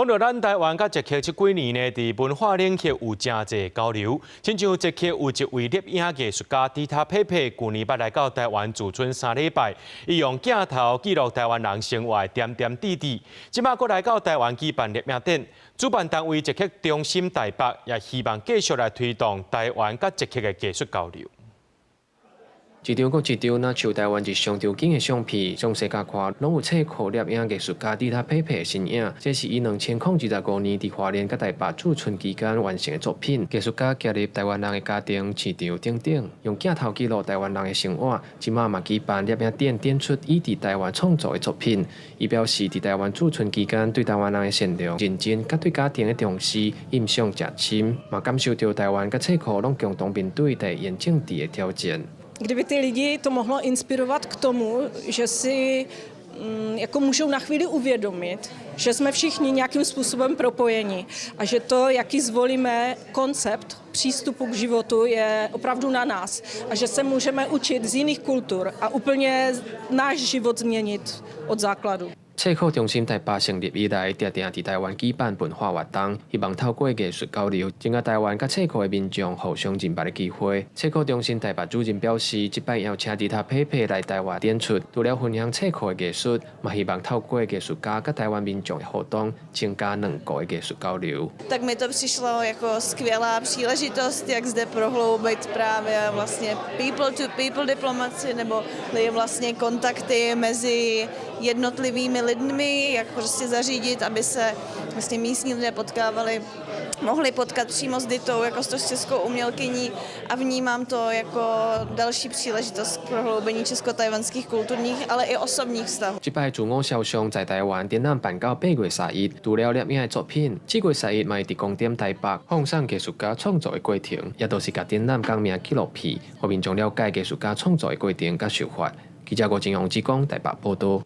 講到咱台灣佮捷克這幾年呢，佇文化領域有誠濟交流。親像捷克有一位攝影藝術家迪塔佩佩，舊年捌來到台灣駐村3禮拜，伊用鏡頭記錄台灣人生活的點點滴滴。這馬閣來到台灣舉辦攝影展，主辦單位捷克中心台北也希望繼續來推動台灣佮捷克的藝術交流。一張閣一張，若像台灣日常場景的相片，從世界看，攏有捷克攝影藝術家迪塔佩佩的身影。這是伊2025年佇花蓮佮台北駐村期間完成的作品。藝術家加入台灣人的家庭、市場等等，用鏡頭記錄台灣人的生活。這馬嘛舉辦攝影展，展出伊佇台灣創作的作品。伊表示，佇台灣駐村期間，對台灣人的善良、認真，佮對家庭的重視，印象誠深，嘛感受著台灣佮捷克攏共同面對地緣政治的挑戰。 Kdyby ty lidi to mohlo inspirovat k tomu, že si jako můžou na chvíli uvědomit, že jsme všichni nějakým způsobem propojeni a že to, jaký zvolíme koncept přístupu k životu, je opravdu na nás a že se můžeme učit z jiných kultur a úplně náš život změnit od základu. 捷克中心台北成立以來，定定佇台灣舉辦文化活動，希望透過藝術交流，增加台灣佮捷克的民眾互相認捌的機會。捷克中心台北主任表示，這擺邀請迪塔佩佩來台灣展出，除了分享捷克的藝術，嘛希望透過藝術家佮台灣民眾的互動，增加兩國的藝術交流。 Tak mi to přišlo jako skvělá příležitost, jak zde prohloubit právě vlastně people to people diplomaci nebo vlastně kontakty mezi jednotlivými lidmi, jak prostě zařídit, aby se vlastně místní lidé potkávali, mohli potkat přímo s Ditou, jako s českou umělkyní, a vnímám to jako další příležitost k prohloubení česko-tajvanských kulturních, ale i osobních vztahů. 這擺自我肖像在台灣展覽辦到8月31，除了攝影的作品，這月31嘛會佇光點台北放送藝術家創作的過程，也都是共展覽講明紀錄片，予民眾了解藝術家創作的過程佮手法。記者郭金陽志講台北報導。